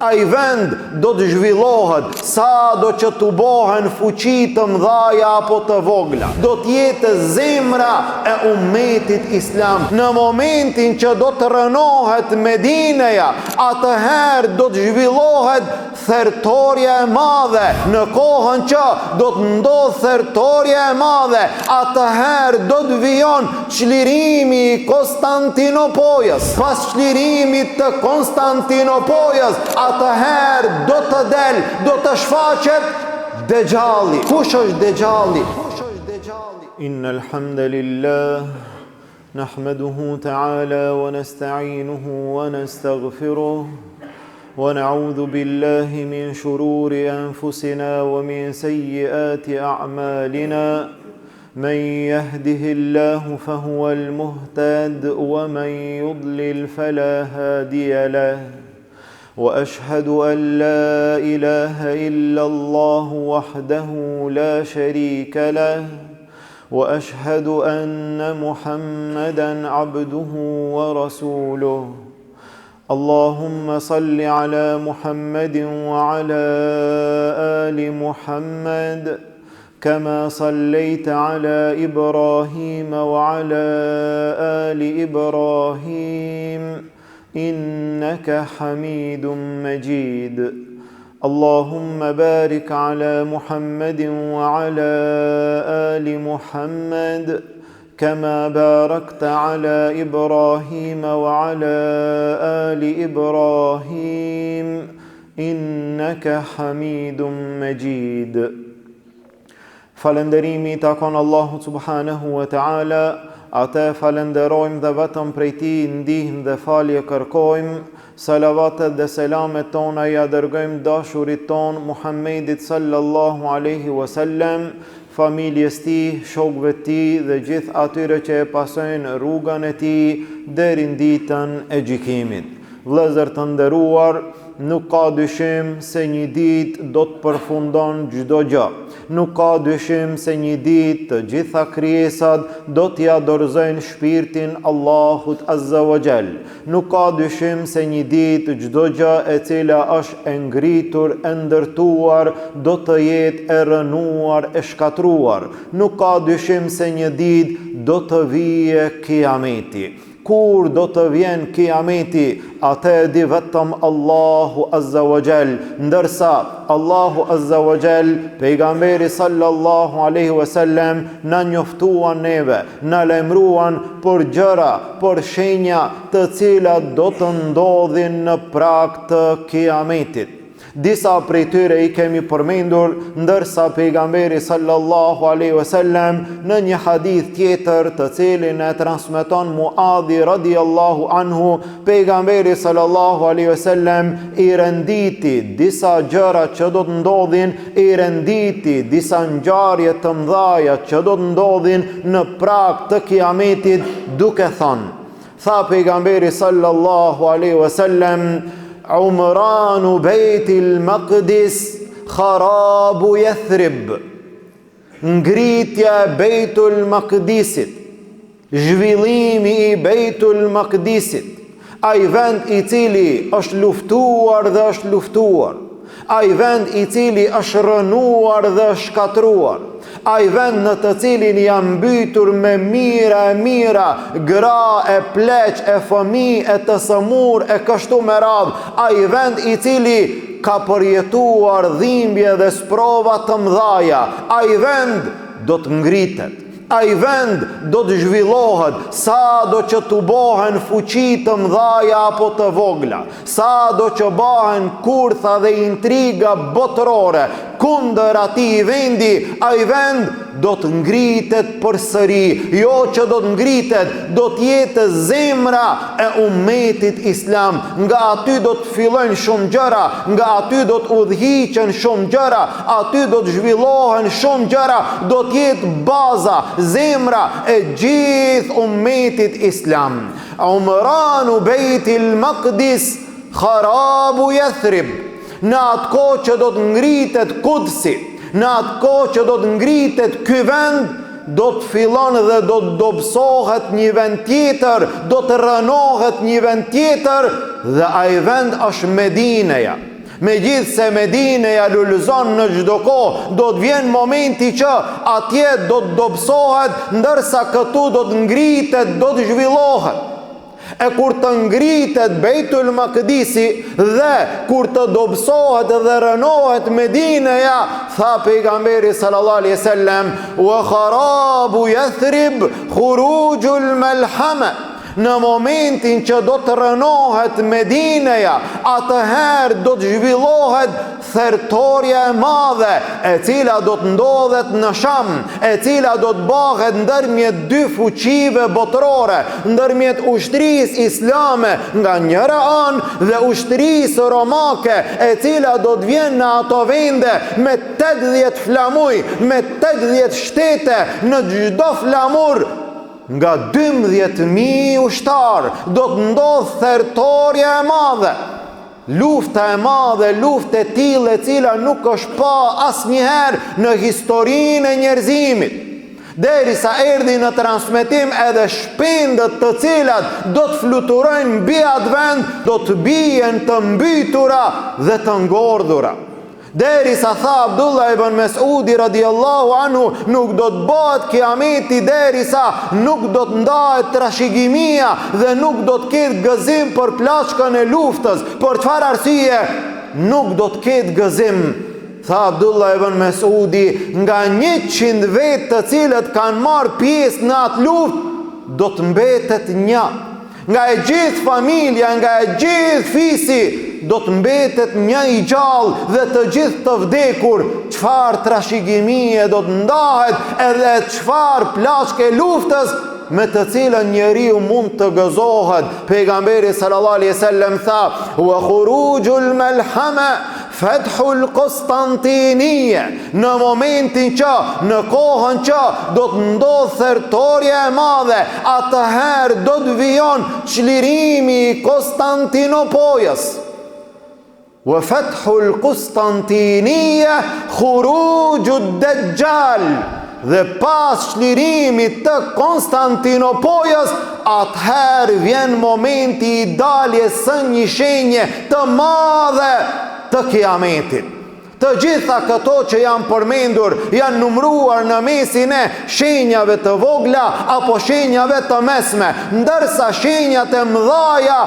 Ai vend do të zhvillohet sado që tubohen fuqi të mdhaja apo të vogla. Do të jetë zemra e umetit islam. Në momentin që do të rrënohet Medineja, atëherë do të zhvillohet thertorja e madhe. Në kohën që do të ndodhë thertorja e madhe, atëherë do të vijon çlirimi i Konstantinopojës. Pas çlirimit të Konstantinopojës, atëherë do të del, do të shfaqet Dexhalli. Kush është Dexhalli? Kush është Dexhalli? Innal hamdalillah nahmaduhu ta'ala wa nasta'inuhu wa nastaghfiruh wa na'udhu billahi min shururi anfusina wa min sayyiati a'malina. من يهده الله فهو المهتد ومن يضلل فلا هادي له واشهد ان لا اله الا الله وحده لا شريك له واشهد ان محمدا عبده ورسوله اللهم صل على محمد وعلى ال محمد كما صليت على ابراهيم وعلى ال ابراهيم انك حميد مجيد اللهم بارك على محمد وعلى ال محمد كما باركت على ابراهيم وعلى ال ابراهيم انك حميد مجيد Falënderimi i takon Allahut subhanahu wa taala, atë e falënderojmë dhe vetëm prej tij ndihmë dhe falje kërkojmë, salavatet dhe selamet tona ia dërgojmë dashurit tonë Muhammedit sallallahu alaihi wasallam, familjes tij, shokëve të tij dhe gjithë atyre që e pasojnë rrugën e tij deri në ditën e gjykimit. Vëllezër të nderuar, nuk ka dyshim se një ditë do të përfundon çdo gjë. Nuk ka dyshim se një ditë të gjitha krijesat do t'ia dorëzojnë shpirtin Allahut Azza wa Jall. Nuk ka dyshim se një ditë çdo gjë e cila është e ngritur, e ndërtuar, do të jetë e rrënuar, e shkatërruar. Nuk ka dyshim se një ditë do të vijë Kiameti. Kur do të vjen Kiameti, atë e di vetëm Allahu Azza wa Jall, ndërsa Allahu Azza wa Jall, pejgamberi sallallahu alaihi wasallam na njoftuan neve, na lajmëruan për gjëra, për shenja të cilat do të ndodhin në prag të Kiametit. Disa prej tyre i kemi përmendur, ndërsa pejgamberi sallallahu alaihi wasallam në një hadith tjetër të cilin e transmeton Muadhi radiallahu anhu, pejgamberi sallallahu alaihi wasallam i renditi disa gjëra që do të ndodhin, i renditi disa ngjarje të mëdha që do të ndodhin në prag të kiametit, duke thënë: Tha pejgamberi sallallahu alaihi wasallam, "Umranu Bejtil Maqdis kharabu Yathrib." Ngritja e Bejtul Maqdisit, zhvillimi i Bejtul Maqdisit, ai vend i cili është luftuar dhe është luftuar, Ai vend i cili është rrënuar dhe është shkatërruar, ai vend në të cilin janë mbytur me mijëra e mijëra gra e pleq e fëmijë e të sëmurë e kështu me radhë, ai vend i cili ka përjetuar dhimbje dhe sprova të mëdhaja, ai vend do të ngritet. Ai vend do të zhvillohet sado që tubohen fuqi të mëdhaja apo të vogla. Sado që bahen kurtha dhe intriga botërore kundër atij vendi, ai vend do të ngritet përsëri, jo që do të ngritet, do të jetë zemra e umetit islam, nga aty do të fillojnë shumë gjëra, nga aty do të udhëhiqen shumë gjëra, aty do të zhvillohen shumë gjëra, do të jetë baza, zemra e gjithë umetit islam. Umranu Bejtil Maqdis Kharabu Yathrib Në atë kohë që do të ngritet Kudsi, në atë kohë që do të ngritet ky vend, do të fillon dhe do të dobësohet një vend tjetër, do të rrënohet një vend tjetër dhe ai vend është Medineja. Megjithëse Medineja lulëzon në çdo kohë, do të vjen momenti që atje do të dobësohet, ndërsa këtu do të ngritet, do të zhvillohet. E kur të ngritet Bejtul Makdisi dhe kur të dobësohet dhe rrënohet Medineja, tha pejgamberi sallallahu alaihi wasallam, "Wa kharabu Yathrib khuruxhul melhame." Në momentin që do të rrënohet Medineja, atëherë do të zhvillohet thertorja e madhe, e cila do të ndodhet në Sham, e cila do të bahet ndërmjet dy fuqive botërore, ndërmjet ushtrisë islame nga njëra anë dhe ushtrisë romake, e cila do të vjen në ato vende me 80 flamuj, me 80 shtete në çdo flamur nga 12.000 ushtarë, do të ndodhë thertorja e madhe. Lufta e madhe, luftë e tillë e cila nuk është pa asnjëherë në historinë e njerëzimit. Derisa erdhi në transmetim edhe shpendët të cilat do të fluturojnë mbi atë vend, do të bien të mbytura dhe të ngordhura. Derisa tha Abdullah ibn Mesudi radiallahu anhu, nuk do të bëhet kiameti derisa nuk do të ndahet trashëgimia dhe nuk do të ketë gëzim për plaçkën e luftës. Për çfarë arsye nuk do të ketë gëzim? Tha Abdullah ibn Mesudi, nga 100 vetë të cilët kanë marrë pjesë në atë luftë, do të mbetet një. Nga e gjithë familja, nga e gjithë fisi, do të mbetet një i gjallë dhe të gjithë të vdekur, çfarë trashëgimie do të ndahet edhe çfarë plaçke luftës me të cilën njeriu mund të gëzohet. Pejgamberi sallallahu alaihi wasallam tha: "Wa khuruxhul melhame Fethul Kostantinije, në momentin që, në kohën që, do të ndodhë thertorja e madhe, atëherë do të vijon çlirimi i Konstantinopojës. Wa fethul Kustantinije, khuruxhud Dexhal, Dhe pas çlirimit të Konstantinopojës, atëherë vjen momenti i daljes së një shenje të madhe të Kiametit. Të gjitha këto që janë përmendur janë numëruar në mesin e shenjave të vogla apo shenjave të mesme, ndërsa shenjat e mëdhaja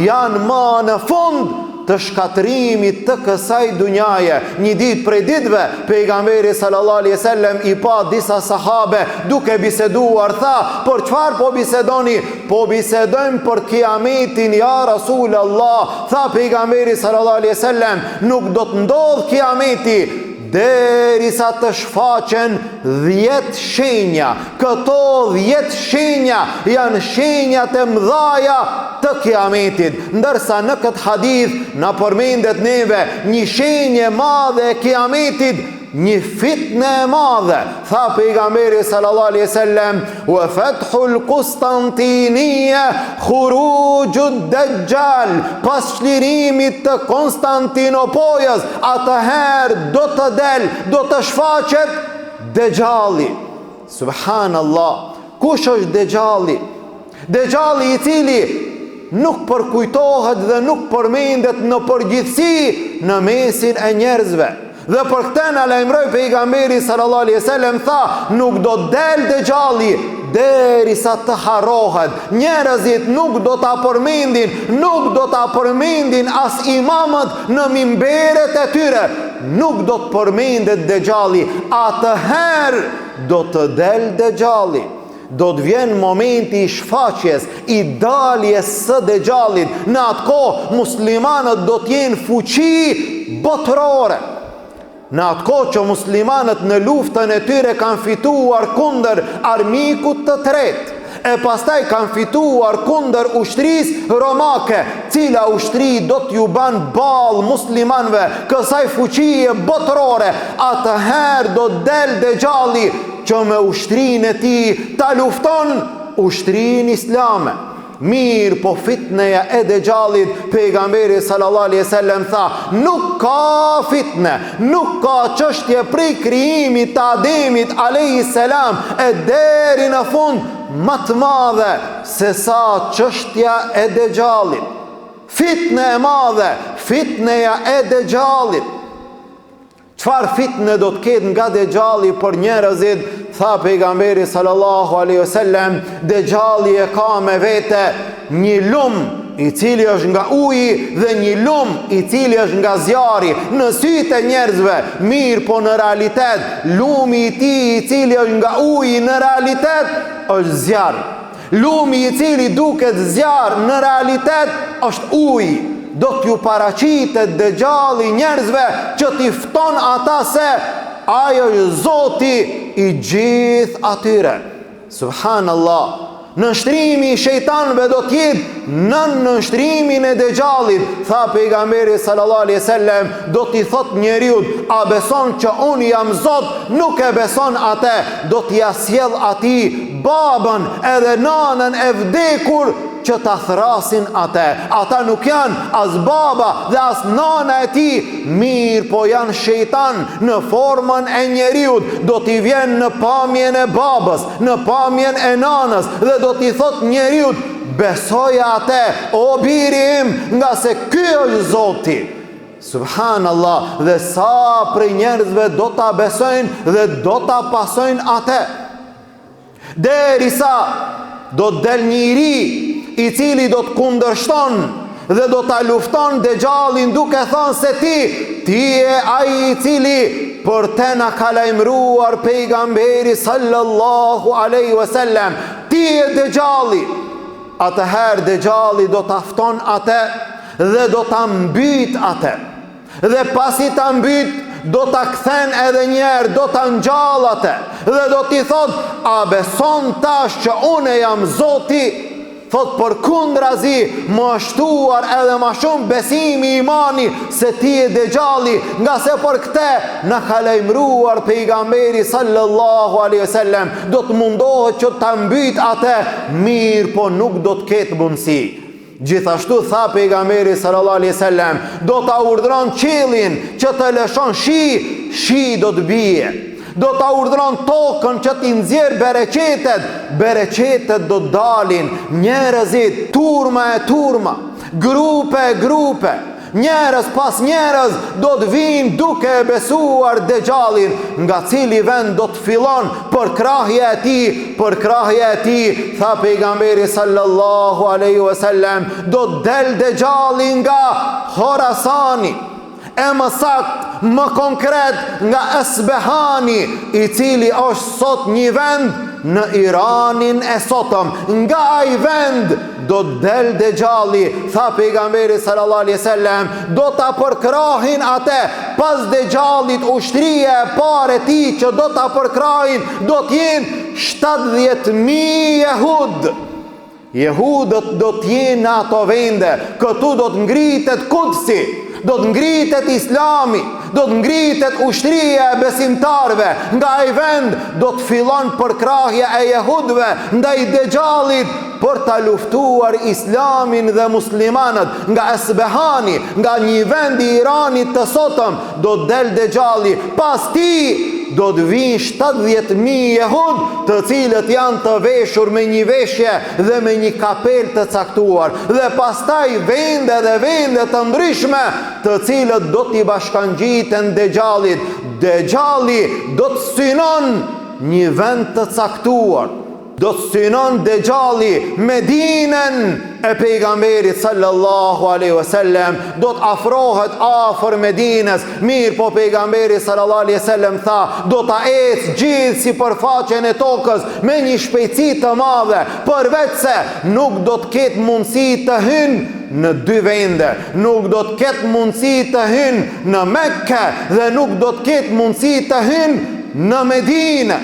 janë më në fund të shkatërrimit të kësaj dunjaje. Një ditë prej ditëve, pejgamberi sallallahu alaihi wasallam i pa disa sahabe duke biseduar, tha, "Për çfarë po bisedoni? Po bisedojmë për kiametin ja Rasul Allah." Tha pejgamberi sallallahu alaihi wasallam, "Nuk do të ndodhë kiameti derisa të shfaqen 10 shenja. Këto 10 shenja janë shenjat e mdhaja të kiametit. Ndërsa në këtë hadith na përmendet neve një shenjë e madhe e kiametit, një fitne e madhe. Tha pejgamberi sallallahu alaihi wasallam, "Wa fathul Kustantinije khuruxhud Dexhal." Pas çlirimit të Konstantinopojës, atëherë do të del, do të shfaqet Dexhalli. Subhanallah. Kush është Dexhalli? Dexhalli i cili nuk përkujtohet dhe nuk përmendet në përgjithësi në mesin e njerëzve. Dhe për këtë na lajmëroi pejgamberi sallallahu alaihi wasallam tha, nuk do të del Dexhalli derisa të harrohet. Njerëzit nuk do ta përmendin, nuk do ta përmendin as imamët në mimberet e tyre. Nuk do të përmendet Dexhalli, atëherë do të del Dexhalli. Do të vjen momenti i shfaqjes, i daljes së Dexhallit. Në atë kohë muslimanët do të jenë fuqi botërore. Në atë kohë që muslimanët në luftën e tyre kanë fituar kundër armikut të tretë, e pastaj kanë fituar kundër ushtrisë romake, cila ushtri do t'ju ban ballë muslimanëve kësaj fuqie botërore, atëherë do del Dexhalli që me ushtrinë e tij ta lufton ushtrinë islame. Mirëpo fitneja e Dexhallit, pejgamberi sallallahu alaihi wasallam tha, nuk ka fitne, nuk ka çështje prej krijimit të Ademit alaihi selam e deri në fund ma të madhe se sa çështja e Dexhallit. Fitne e madhe, fitneja e Dexhallit. Çfarë fitne do të ketë nga Dexhalli për njerëzit, tha pejgamberi sallallahu alaihi wasallam, Dexhalli e ka me vete një lum i cili është nga uji dhe një lum i cili është nga zjarri në sytë e njerëzve, mirëpo në realitet, lumi i tij i cili është nga uji në realitet është zjarr. Lumi i cili duket zjarr në realitet është ujë. Do t'ju paraqitet Dexhalli njerëzve që t'i fton ata se ai është Zoti i gjithë atyre. Subhanallah. Nënshtrimi i shejtanëve do të jetë nën nënshtrimin e Dexhallit, tha pejgamberi sallallahu alaihi wasallam, do t'i thotë njeriut, a beson që unë jam Zot, nuk e beson atë, do t'ia sjell atij babën edhe nanën e vdekur që ta thrasin atë. Ata nuk janë as baba dhe as nana e tij, mirëpo janë shejtan në formën e njeriut, do t'i vjen në pamjen e babës, në pamjen e nanës dhe do t'i thotë njeriut, besoje atë, o biri im, ngase ky është Zoti. Subhanallah, dhe sa prej njerëzve do ta besojnë dhe do ta pasojnë atë. Derisa do të del një i ri i cili do të kundërshton dhe do ta lufton Dexhallin duke thënë se ti, ti je ai i cili për te na ka lajmëruar pejgamberi sallallahu alaihi wasallam, ti je Dexhalli. Atëherë Dexhalli do ta fton atë dhe do ta mbyt atë. Dhe pasi ta mbyt, do ta kthen edhe një herë, do ta ngjall atë dhe do t'i thotë, a beson tash që unë jam Zoti? Thotë përkundrazi, më është shtuar edhe ma shumë besimi imani se ti je Dexhalli, ngase për këte na ka lajmëruar pejgamberi sallallahu alaihi wasallam, do të mundohet që ta mbyt atë, mirëpo nuk do të ketë mundësi. Gjithashtu tha pejgamberi sallallahu alaihi wasallam, do ta urdhëron qiellin që të lëshon shi, shi do të bie. Do ta urdhëron tokën që t'i nxjerr bereqetet, bereqetet do të dalin, njerëzit turma e turma, grupe e grupe. Njerëz pas njerëz do të vijnë duke e besuar Dexhallin, nga cili vend do të fillon përkrahja e tij, përkrahja e tij, tha pejgamberi sallallahu alaihi wasallam, do të del Dexhalli nga Horasani, e më saktë, më konkret nga Esbehani, i cili është sot një vend në Iranin e sotëm. Nga ai vend do të del Dexhalli, tha pejgamberi sallallahu alaihi wasallam, do ta përkrahin atë pas Dexhallit ushtria e parë e tij që do ta përkrahin do të jenë 70000 jehud. Jehudët do të jenë në ato vende, këtu do të ngritet Kudsi, do të ngritet Islami, do të ngritet ushtria e besimtarëve, nga ai vend do të fillon përkrahja e jehudëve ndaj Dexhallit për ta luftuar Islamin dhe muslimanët nga Esbehani, nga një vend i Iranit të sotëm, do të del Dexhalli, pas tij do të vijnë 70.000 jehud, të cilët janë të veshur me një veshje dhe me një kapelë të caktuar, dhe pastaj vende dhe vende të ndryshme, të cilët do t'i bashkangjiten Dexhallit. Dexhalli do të synon një vend të caktuar. Do të synon Dexhalli Medinen e pejgamberit sallallahu alaihi wasallam, do të afrohet afër Medines, mirëpo pejgamberi sallallahu alaihi wasallam tha, do ta ecë gjithë sipërfaqen e tokës me një shpejtësi të madhe, përveç se nuk do të ketë mundësi të hyn në dy vende, nuk do të ketë mundësi të hyn në Mekke dhe nuk do të ketë mundësi të hyn në Medinë.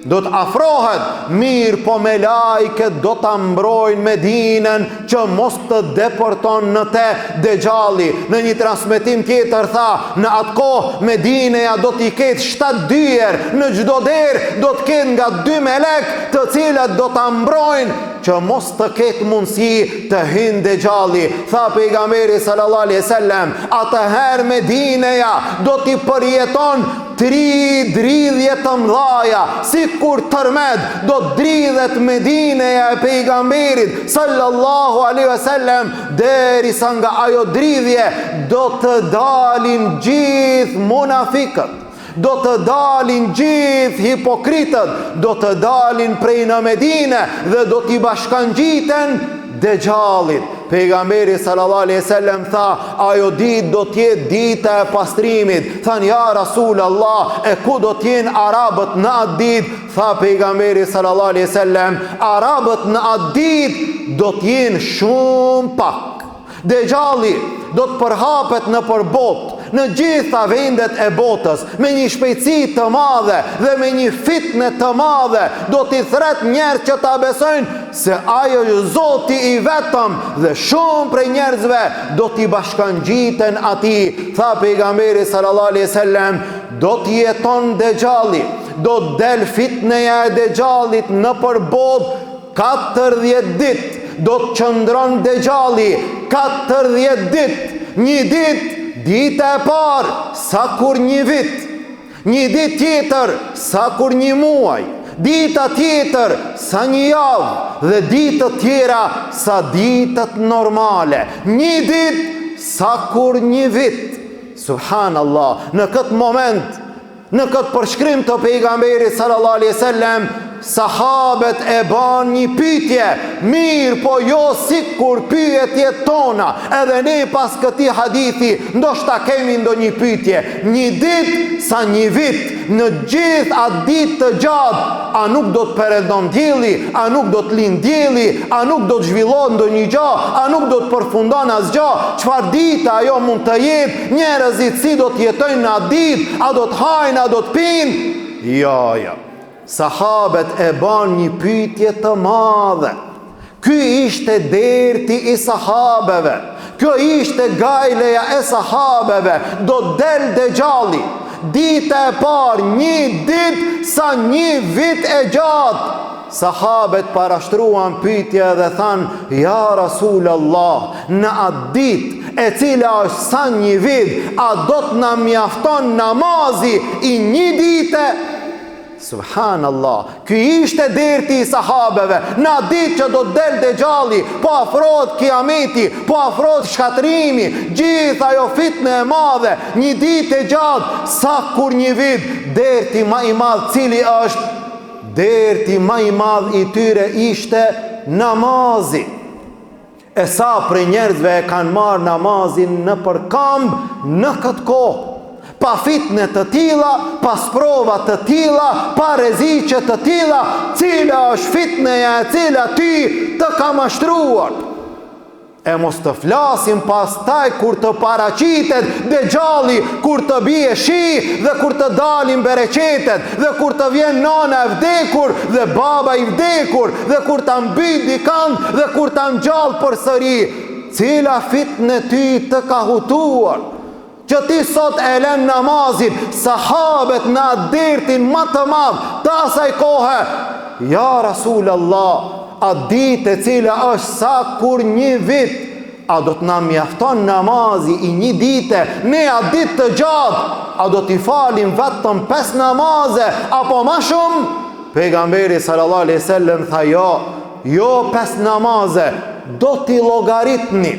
Do të afrohet, mirëpo melajket do ta mbrojnë Medinën që mos të depërton në te Dexhalli. Në një transmetim tjetër tha, në atë kohë Medineja do t'i ketë 7 dyer, në çdo derë do të ketë nga dy melek, të cilët do ta mbrojnë që mos të ketë mundësi të hynë Dexhalli. Tha pejgamberi sallallahu alaihi wasallam, atëherë Medineja do t'i përjeton Tri dridhje të mdhaja, sikur tërmet, do të dridhet Medineja e pejgamberit, sallallahu alaihi wasallam, derisa nga ajo dridhje, do të dalin gjithë munafikët, do të dalin gjithë hipokritët, do të dalin prej në Medine dhe do t'i bashkangjiten Dexhallit. Pejgamberi sallallahu alaihi wasallam tha, ajo ditë do të jetë dita e pastrimit. Thanë ja Rasul Allah, e ku do të jenë arabët në atë ditë? Tha pejgamberi sallallahu alaihi wasallam, arabët në atë ditë do të jenë shumë pak. Dexhalli do të përhapet nëpër botë, në gjitha vendet e botës, me një shpejtësi të madhe dhe me një fitne të madhe, do t'i thret njerëz që ta besojnë se ai është Zoti i vetëm dhe shumë prej njerëzve do t'i bashkangjiten atij, tha pejgamberi sallallahu alaihi wasallam, do të jeton Dexhalli, do të del fitneja e Dexhallit nëpër botë 40 ditë, do të qëndron Dexhalli 40 ditë, një ditë, dita e parë, sa kur një vit, një ditë tjetër, sa kur një muaj, dita tjetër, sa një javë, dhe ditët tjera, sa ditët normale, një ditë, sa kur një vit. Subhanallah, në këtë moment, Në këtë përshkrim të pejgamberit sallallahu alaihi wasallam, sahabet e banë një pyetje, mirëpo jo sikur pyetjet tona. Edhe ne pas këtij hadithi ndoshta kemi ndonjë pyetje. Një ditë sa një vit, në gjithë atë ditë të gjatë, a nuk do të perëndon dielli, a nuk do të lind dielli, a nuk do të zhvillohet ndonjë gjë, a nuk do të përfundon asgjë, çfarë dite ajo mund të jetë, Njerëzit si do të jetojnë në atë ditë, a do të hajnë, a do të pinë? Jo, jo. Sahabet e banë një pyetje të madhe. Ky ishte derti i sahabeve. Kjo ishte gajleja e sahabeve. Do del Dexhalli. Dita e parë, një ditë sa një vit e gjatë. Sahabet parashtruan pyetje dhe thanë, Ja Rasul Allah, në atë ditë, e cila është sa një vit, a do të na mjafton namazi i një dite? Subhanallah, ky ishte derti i sahabeve, në atë ditë që do të del Dexhalli, po afrohet kiameti, po afrohet shkatërrimi, gjithë ajo fitne e madhe, një ditë e gjatë, sa kur një vit, derti ma i madh cili është, Derti ma i madh i tyre ishte namazi. E sa prej njerëzve e kanë marrë namazin nëpër kambë në këtë kohë. Pa fitne të tilla, pa sprova të tilla, pa rreziqe të tilla, cila është fitneja e cila ty të ka mashtruar. E mos të flasim pastaj kur të paraqitet Dexhalli, kur të bie shi dhe kur të dalin bereqetet dhe kur të vjen nana e vdekur dhe baba i vdekur dhe kur ta mbyt dikand dhe kur ta ngjall përsëri. Cila fitne ty të ka hutuar? Që ti sot e len namazin, sahabet në atë dertin ma të madh të asaj kohe, ja Rasul Allah, atë ditë e cila është sa kur një vit, a do të na mjafton namazi i një dite, ne atë ditë të gjatë, a do t'i falim vetëm 5 namaze, apo ma shumë? Pejgamberi sallallahu alaihi wasallam tha jo, jo 5 namaze, do t'i llogaritni.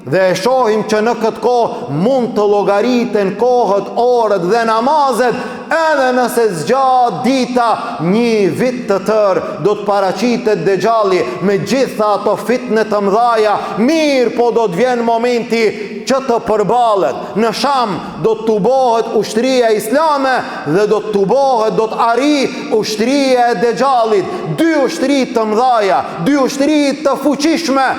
Dhe e shohim që në këtë kohë mund të llogariten kohët, orët dhe namazet, edhe nëse zgjat dita një vit të tërë, do të paraqitet Dexhalli me gjitha ato fitne të mdhaja, mirëpo do të vjen momenti që të përballet. Në Sham do të tubohet ushtria islame dhe do të tubohet, do të arrijë ushtria e Dexhallit, dy ushtri të mdhaja, dy ushtri të fuqishme,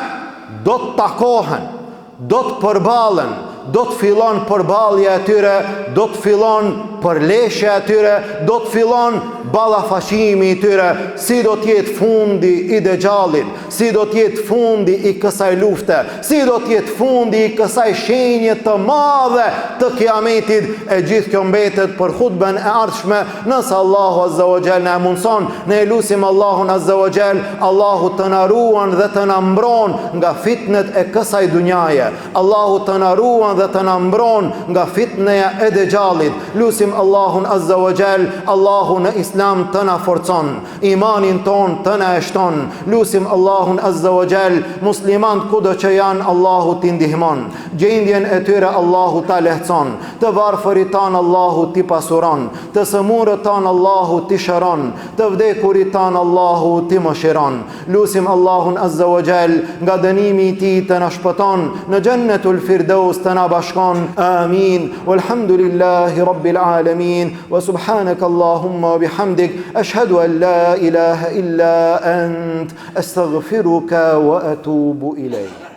do të takohen, do të përballen, do të fillon përballja e tyre, do të fillon përleshja e tyre, do të fillon ballafaqimi i tyre, si do të jetë fundi i Dexhallit, si do të jetë fundi i kësaj lufte, si do të jetë fundi i kësaj shenje të madhe të Kiametit, e gjithë kjo mbetet për hutben e ardhshme, Nëse Allahu Azza wa Jall na e mundëson, ne e lusim Allahun Azza wa Jall, Allahu të na ruan dhe të na mbron nga fitnet e kësaj dunjaje. Allahu të na ruan. ruan dhe të na mbron nga fitneja e Dexhallit. Lusim Allahun Azza wa Jall, Allahu në Islam të na forcon, imanin tonë të na e shton. Lusim Allahun Azza wa Jall, muslimant kudo që janë Allahu t'i ndihmon. Gjendjen e tyre Allahu ta lehtëson. Të varfërit tanë Allahu t'i pasuron. Të sëmurët tanë Allahu t'i shëron. Të vdekurit tanë Allahu t'i mëshiron. Lusim Allahun Azza wa Jall nga dënimi i tij të na shpëton, në Xhennetul Firdeus të na bashkon. Amin. Walhamdulillahi Rabbil Alamin. Wa subhanaka Allahumma wa bihamdik ashhadu an la ilaha illa ant astaghfiruka wa atubu ilayk.